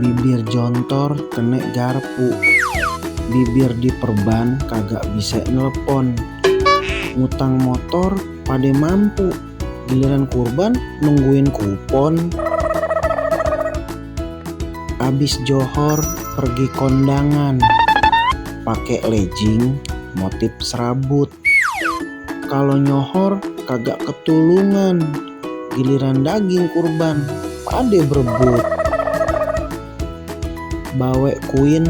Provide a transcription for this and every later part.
Bibir jontor kena garpu, bibir diperban kagak bisa nelpon, ngutang motor pade mampu, giliran kurban nungguin kupon. Abis johor pergi kondangan, pakai legging motif serabut. Kalau nyohor kagak ketulungan, giliran daging kurban pade berebut. Bawe kuin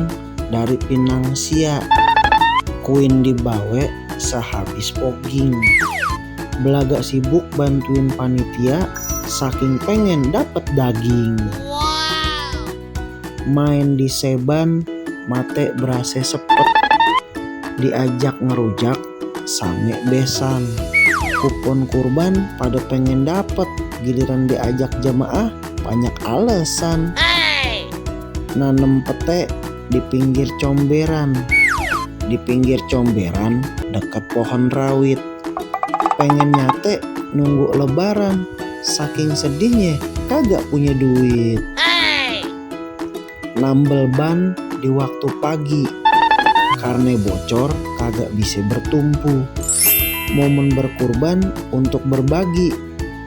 dari Pinang Sia, kuin dibawe sehabis pogging. Belaga sibuk bantuin panitia, saking pengen dapet daging. Main di seban, mate berase sepet, diajak ngerujak same besan. Kupon kurban pada pengen dapet, giliran diajak jamaah banyak alasan. Nanem pete di pinggir comberan, di pinggir comberan deket pohon rawit. Pengen nyate nunggu lebaran, saking sedihnya kagak punya duit. Nambel ban di waktu pagi, karena bocor kagak bisa bertumpu. Momen berkurban untuk berbagi,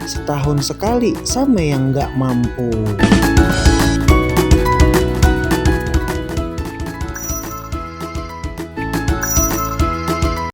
setahun sekali sama yang gak mampu.